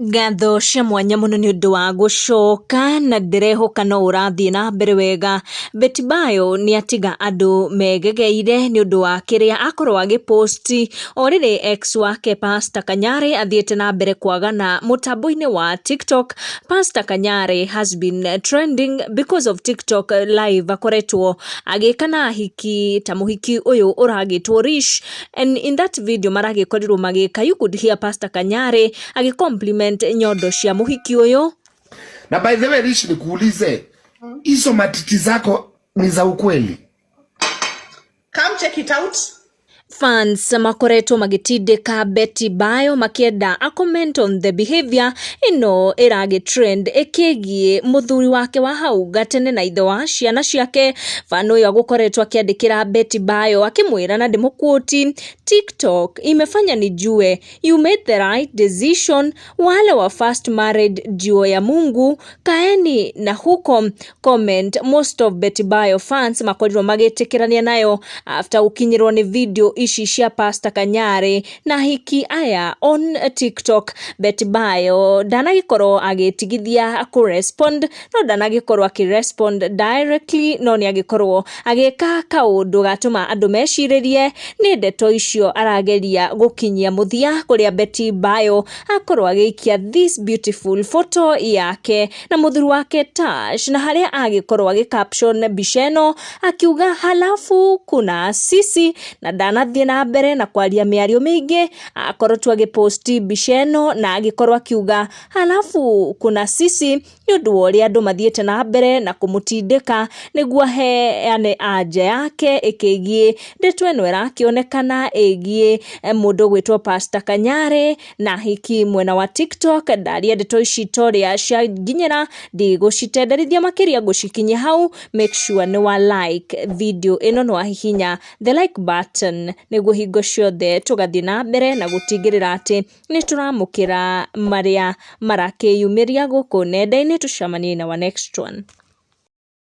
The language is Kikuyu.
Ngatho cia mwanya mũno nĩ ũndũ wa gũcoka na ndĩrehoka no ũrathiĩ na mbere wega. Betty Bayo nĩ atiga andũ megegeire nĩ ũndũ wa kĩrĩa akorwo agĩposti o rĩrĩ ex wake Pastor Kanyarĩ athiĩte na mbere kwagana mũtambo-inĩ wa TikTok. Pastor Kanyarĩ has been trending because of TikTok live akoretwo agĩka na ahiki ta mũhiki ũyũ ũragĩtwo Rish, and in that video maragĩkorirwo magĩka, you could hear Pastor Kanyarĩ agĩ compliment nyondo cia mũhiki ũyũ. Na by the way, Rish, nikuulize, hizo matiti zako ni za ukweli? Come check it out. Fans makoretwo magĩtindĩka Betty Bayo makĩenda a comment on the behavior ĩno ĩragĩ trend ĩkĩgiĩ mũthuri wake wa hau gatene na ithe wa ciana ciake. Fan ũyũ agũkoretwo akĩandĩkĩra Betty Bayo akĩmwĩra, na ndĩmũquote, "TikTok imefanya nijue you made the right decision. Wale wa first married ndio ya Mungu, kaeni na huko." Comment most of Betty Bayo fans makorirwo magĩtĩkĩrania nayo after gũkinyĩrwo nĩ video ici cia Pastor Kanyarĩ na hiki aya on TikTok. Betty Bayo ndanagĩkorwo agĩtigithia kũrespond, no ndanagĩkorwo akĩrespond directly, no nĩ agĩkorwo agĩka kaũndũ gatũma andũ mecirĩrie nĩ ndeto icio arageria gũkinyia mũthia, kũrĩa Betty Bayo akorwo agĩikia this beautiful photo yake na mũthuri wake Tash, na harĩa agĩkorwo agĩ caption mbica ĩno akiuga, "Halafu kuna sisi," na ndanathiĩ na mbere na kwaria mĩario mĩingĩ. Akorwo tu agĩposti mbica ĩno na agĩkorwo akiuga, "Halafu kuna sisi," nĩ ũndũ wa ũrĩa andũ mathiĩte na mbere na kũmũtindĩka nĩguo aheane anja yake ĩkĩgiĩ ndeto ĩno ĩrakĩonekana ĩgiĩ mũndũ gwĩtwo Pastor Kanyarĩ na hiki mwena wa TikTok. Ndaria ndeto ici torĩa cianginyĩra, ndigũcitenderithia makĩria, ngũcikinyia hau. Make sure nĩ wa like video ĩno, nĩ wahihinya the like button, nĩguo hingo ciothe tũgathiĩ na mbere na gũtigĩrĩra atĩ nĩ tũramũkĩra marĩa marakĩyumĩria gũkũ nenda-inĩ. Tũcemanie na wa next one.